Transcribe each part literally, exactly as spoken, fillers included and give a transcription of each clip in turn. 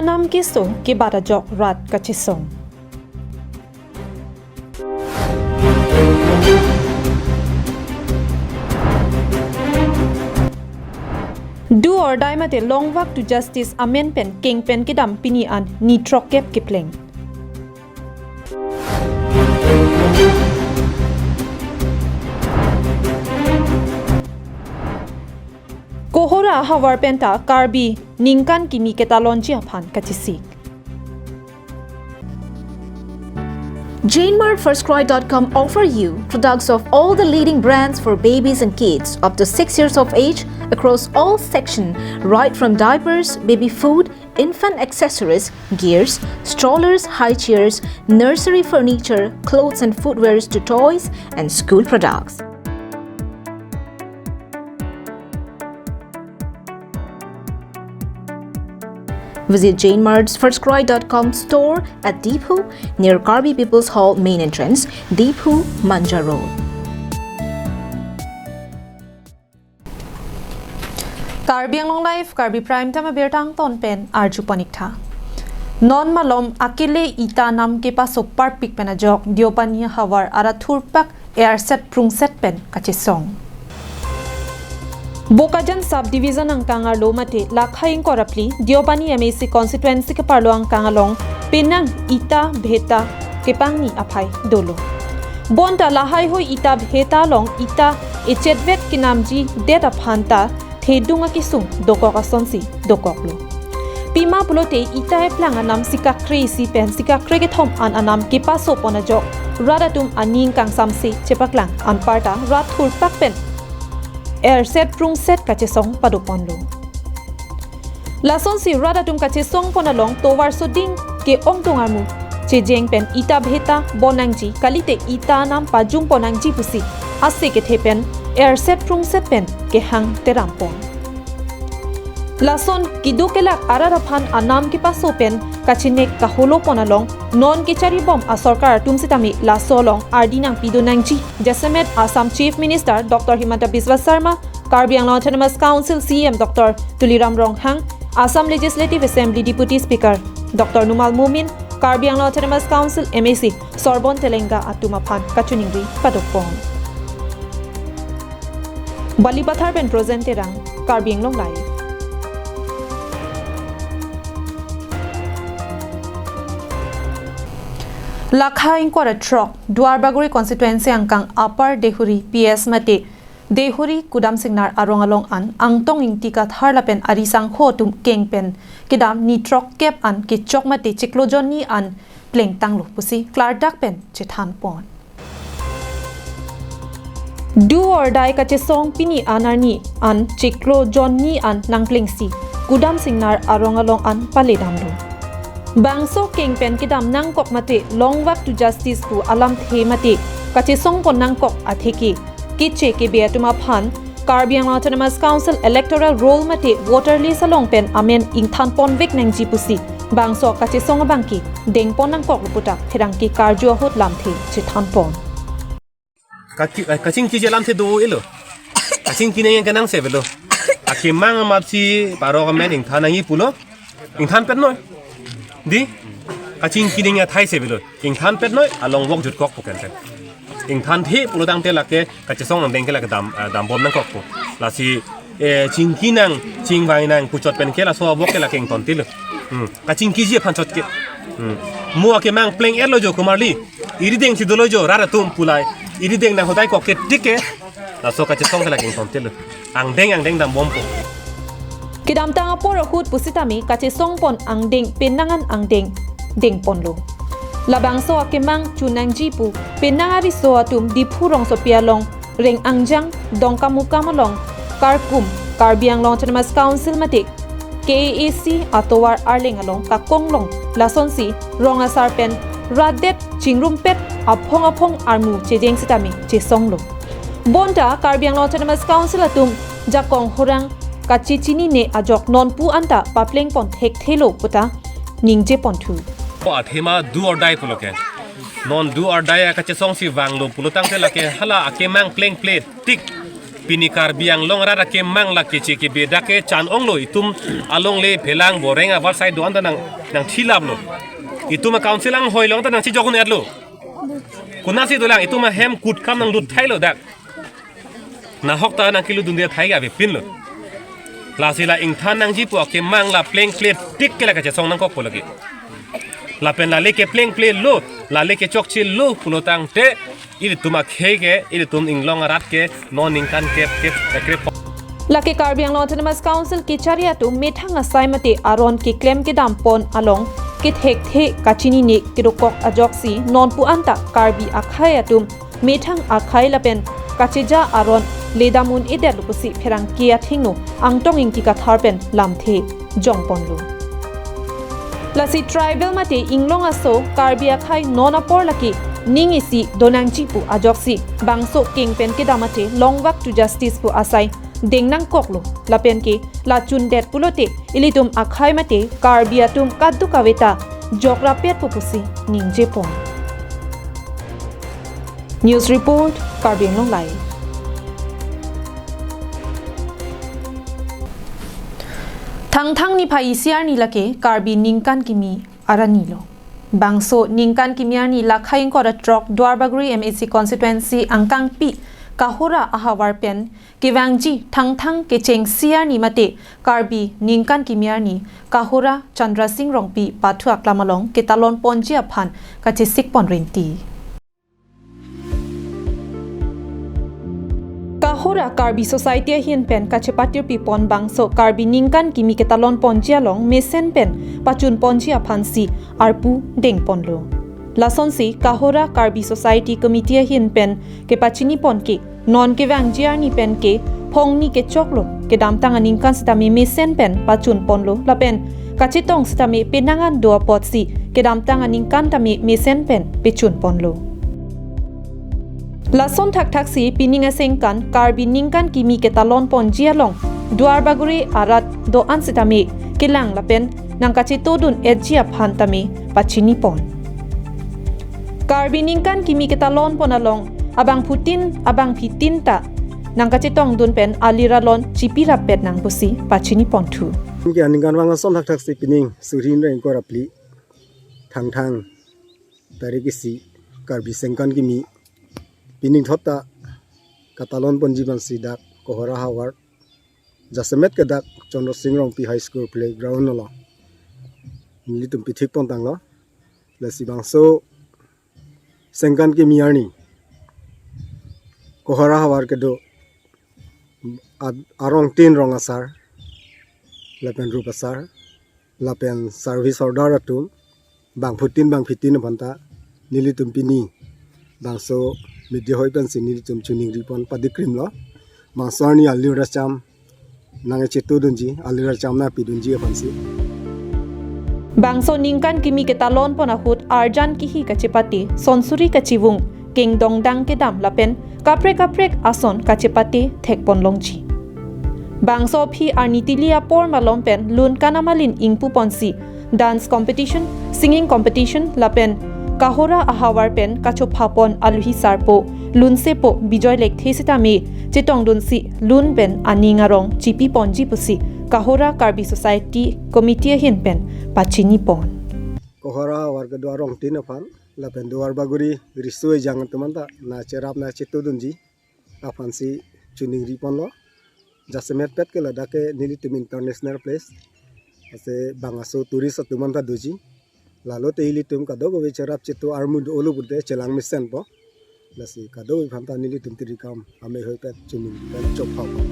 Nam keso kebat ajok rat kachesong. Do or die mate long walk to justice amen pen keng pen kedam pini an ni throkkep kepleng. Kohora havar penta Karbi ningkan kimi ketalonji aphan kachesik. Jane Mart First Cry dot com offer you products of all the leading brands for babies and kids up to six years of age across all section, right from diapers, baby food, infant accessories, gears, strollers, high chairs, nursery furniture, clothes and footwears to toys and school products. Visit Jane Mart's First Cry dot com store at Diphu, near Karbi People's Hall main entrance, Diphu, Manja Road. Karbi Anglong Live, Karbi Prime Time abirta angton pen arju pon ik tha. Non malom akele ita nam kepaso parpik pen ajok Deopani havar arat thurpak erset prungset pen kachesong. Bokajan Sub Division angkang arlo mate lakha ingkoi ra phli Deopani M A C constituency keparlo angkang along penang ita bheta kepangni aphai dolo. Bonta lahai hoi ita bheta along ita echetvet kenamji det aphan ta thedung akesung dokok asonsi dokoklo. Pima pulote ita eplang anam sikakre isi pen sikakre kethom an anam kepaso pon ajok rat atum aning kangsamse chepaklang anparta rat thurpak pen erset prungset kachesong pado ponlo. Lasonsi rat atum kachesong pon along tovar soding ke-ongdung armu chejeng pen ita bheta bon nangji kalite ita nam pajung pon nangji pusi ase kethe pen erset prungset pen kehang teram pon. Lason keduk kelak arat aphan anam kepaso pen kachinek kaholo pon along non kecharibom asorkar atum sitame laso along ardi nangpidun nangji. Jasemet Assam Chief Minister Doctor Himanta Biswa Sarma, Karbi Anglong Autonomous Council C E M Doctor Tuliram Ronghang, Assam Legislative Assembly Deputy Speaker Doctor Numal Momin, Karbi Anglong Autonomous Council M A C Sorbon Telenga atum aphan kachiningri padok pon. Balipathar pen Projen Terang, Karbi Anglong Live. Lakha ingkoi ra throk, Duarbagori constituency angkang Upper Deihori P S mate Deihori Kudam Singnar arong along an Angtong Ingti Kathar lapen ari sangho atum keng pen kedam ni throkkep an kechok mate chiklo jonni an plengtanglo pusi klardak pen chethan pon. Do or die kachesong pini an arni an chiklo jonni an nangplengsi Kudam Singnar arong along an paledamlo. Bangso keng pen kedam nangkok mate long walk to justice pu alamthe mate kachesong pon nangkok atheke keche kebe atum aphan Karbi Anglong Autonomous Council electoral roll mate voter list along pen amen ingthan ponvek nangji pusi bangso kachesong abangke dengpon nangkoklo puta pherangke karju ahut lamthe chethan pon. Kaki-, eh, kachingkiji alamthe do-elo. Kachingki neng yang kenang se belo. Akemang amatsi parok amen ingthan nangji pulo. Ingthan pet noi. Di? Kachingki neng athai se belo. Ingthan pet noi, along walk jutkok pu kente. Ingthanthe pulo tangte lake kachesong angdeng ke lake dam, eh, dambom nangkok pu. Lasi, eh, chingki nang, chingvai nang, puchot pen ke laso walk ke lake ingtontilo. Hmm. Kachingkiji aphan chot ke. Hmm. Mo akemang pleng-etlo jo komarli. Irideng si dolo jo, rat atum pulai. Irideng nang hodai kok ke tik ke. Laso kachesong ke lake ingtontilo. Angdeng angdeng dambom pu. Kedamtang apor ahut pusitame kachesong pon angdeng penang an angdeng dengponlo. Labangso akemang chun nangji pu penang ariso atum Diphu rongsopi along Reng Angjang, Dongkamukam along Karkum, Karbi Anglong Autonomous Council mate K A A C atovar arleng along kakonglong lasonsi rong asar pen rat det chingrumpet aphong aphong armu chejeng sitame chesonglo. Bonta Karbi Anglong Autonomous Council atum jakong horang kachechinine ajok nonpu anta papleng pon thekthelo puta ningje ponthu. O athema do or die pulo ke. Non do or die akachesong si vanglo pulo tangte lake hala akemang plengple tik. Pini Karbi Anglong arat akemang lake che kebe dak ke chan onglo, itum alongle phelang boreng abar sai do-an ta nang, nangthilaplo. Itum a-council anghoi along ta nangchejokun-etlo. Konatsi dolang, itum ahem kutkam nanglut thailo dak. Nahok ta nangkelutdunde thai ke avepinlo. Lasi la ingthan nangji pu akemang la plengple tik ke la kachesong nangkokpo lake. Lapen lale ke plengplelo, lale ke chokchelo pulo tangte, ilitum akhei ke, ilitum inglong arat ke, non ningkan ke, ke, ke, ke. Lake Karbi Anglong Autonomous Council kechari atum methang asai mate aron keklem kedampon along kethekthe kachinine kedokok ajoksi non pu-an ta Karbi akhei atum methang akhei lapen kacheja aron ledam un-edetlo pusi pherangke athengno Angtong Ingti Kathar pen lamthe jongponlo. Lasi tribal mate inglong aso Karbi akhei non apor lake ning isi donangji pu ajoksi bangso keng pen kedam mate long walk to justice pu asai deng nangkoklo, lapen ke la chundet pulote ilitum akhei mate Karbi atum kadokave ta jokrapetpo pusi ningjepon. News report, Karbi Anglong Live. Thangthang niphai isi arni lake Karbi ningkan kimi arni lo. Bangso ningkan kimi arni lakhai ingkoi ra throk Duarbagori M A C constituency angkangpi Kahora ahavar pen kevangji Thangthang kechengsi arni mate Karbi ningkan kimi arni Kahora Chandra Sing Rongpi pathu aklam along ketalon ponji aphan kachesik pon rinti. Kahora Karbi Society ahin pen kachepatirpi pon bangso Karbi ningkan kimi ketalon ponji along mesen pen pachun ponji aphansi arpu dengponlo. Lasonsi Kahora Karbi Society Committee ahin pen kepachini pon ke non kevangji arni pen ke phongni kechoklo, kedamtang aningkan sitame mesen pen pachun ponlo lapen kachetong sitame penang an do apotsi kedamtang aningkan tame mesen pen pechun ponlo. Lason thakthaksi pining asengkan Karbi ningkan kimi ketalon ponji along Duarbagori arat do-an sitame kelang lapen nangkachetodun-etji aphan tame pachini pon. Karbi ningkan kimi ketalon pon along abangphutin abangphitin ta nangkachetongdun pen aliralon chipirap pet nang pusi pachini ponthu. Ke aningkanvang ason thakthaksi pining suri hini ra ingkoi ra phli Thangthang tarik isi Karbi ningkan kimi pining thot ta katalon ponji aphansi dak Kohora havar jasemet ke dak Chandra Sing Rongpi High School playground along nelitum pithik pon tanglo. Lasi bangso ningkan kimi arni Kohora havar kedo ad-, arong tin rong asar lapen rup asar lapen service holder atum bangphutin bangphitin aphan ta nelitum pini bangso media hoi pensi nelitum choningri pon padikrimlo. Bangso arni alir acham nangchetodunji, alir acham nangpidunji aphansi. Bangso ningkan kimi ketalon pon ahut arjan kihi kachepate, sonsuri kachivung, kengdongdang kedam lapen kaprek kaprek ason kachepate thekpon longji. Bangso aphi arni tili apor malom pen lun kanamalin ingpu ponsi dance competition, singing competition lapen Kahora ahavar pen kachopha pon aluhi sarpo, lunsepo Bijoy Lekthe sitame chetongdunsi lun pen aning arong chipi ponji pusi Kahora Karbi Society Committee ahin pen pachini pon. Kohora havar kedo arong tin aphan lapen Duarbagori riso ejang atum anta nangcherap nangchetodunji aphansi choningri ponlo. Jasemet pet ke ladak ke nelitum international place. Ase bang aso tourist atum anta doji. Lalote ilitum kadokave cherap cheto armu do-olo pulote chelang mesenpo. Lasi kadokave aphan ta nelitum tirikam amei hoi pet choningri pen chopha pon.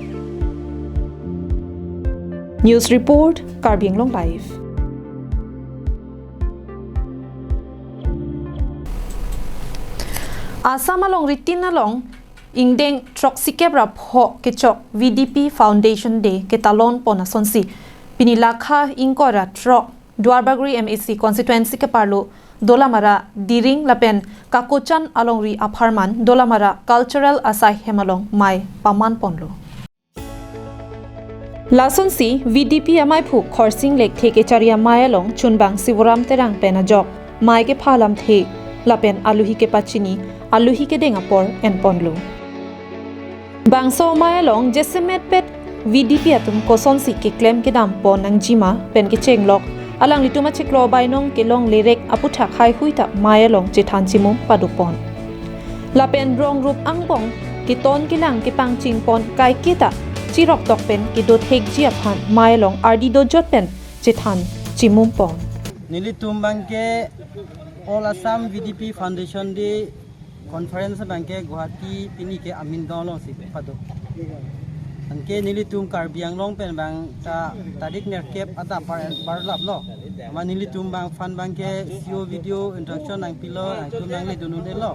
News report, Karbi Anglong Live. Assam along ritin along ingdeng throksikep ra pho kechok V D P Foundation Day ketalon pon asonsi pini lakhai ingkoi ra throk Duarbagori M A C constituency keparlo Dolamara, Diring lapen Kakochan alongri apharman Dolamara Cultural Asai hem along mei paman ponlo. Lasonsi V D P amaiphu Khorsing Lekthe kechari amei along chunbang Sivoram Terang pen ajok mei kepha lamthe lapen aluhi kepachini, aluhi kedeng apor enponlo. Bangso amei along jasemet pet V D P atum kosonsi keklem kedam pon nangjima pen kechenglok, alanglitum achiklo bainong kelong lerek aputhak haihui ta amei along chethan chimum padopon. Lapen rong rup angbong keton kelang kepangching pon kaiketa chirok tok pen kedo thekji aphan amei along ardi dojot pen chethan chimum pon. Nelitum abangke All Assam V D P Foundation Day Conference abangke Guwahati pini ke Amin Gaon alongsi pado. Anke nelitum Karbi Anglong pen abang ta tarik nerkep adap bar bar laplo. Amat nelitum abang fund abangke C O video introduction nangpilo, nangtum nangle dunun-elo.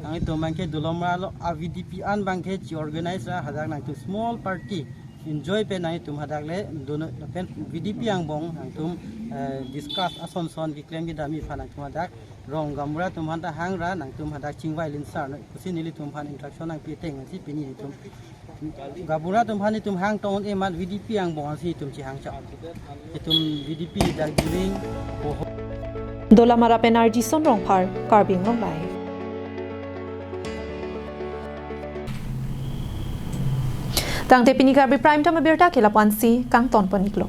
Nanglitum abangke dolomra lo, a V D P an abangke chi organize ra, hadak nangtum small party enjoy pen nangtum hadak le dunun pen V D P angbong nangtum eh, discuss ason son keklem kedam aphan nangtum hadak rong gaonbura atum aphan ta hang ra nangtum hadak chingvai linsar noi pusi nelitum aphan introduction nangpi ateng si pini itum gaonbura atum aphan itum hang tong un-e amat V D P angbong si itum chehang chok. Itum V D P dak during Dolamara pen R J Son Rongphar, Karbi Anglong Live. Tangte pini Karbi Prime Time abirta ke lapu-ansi kangton pon-iklo.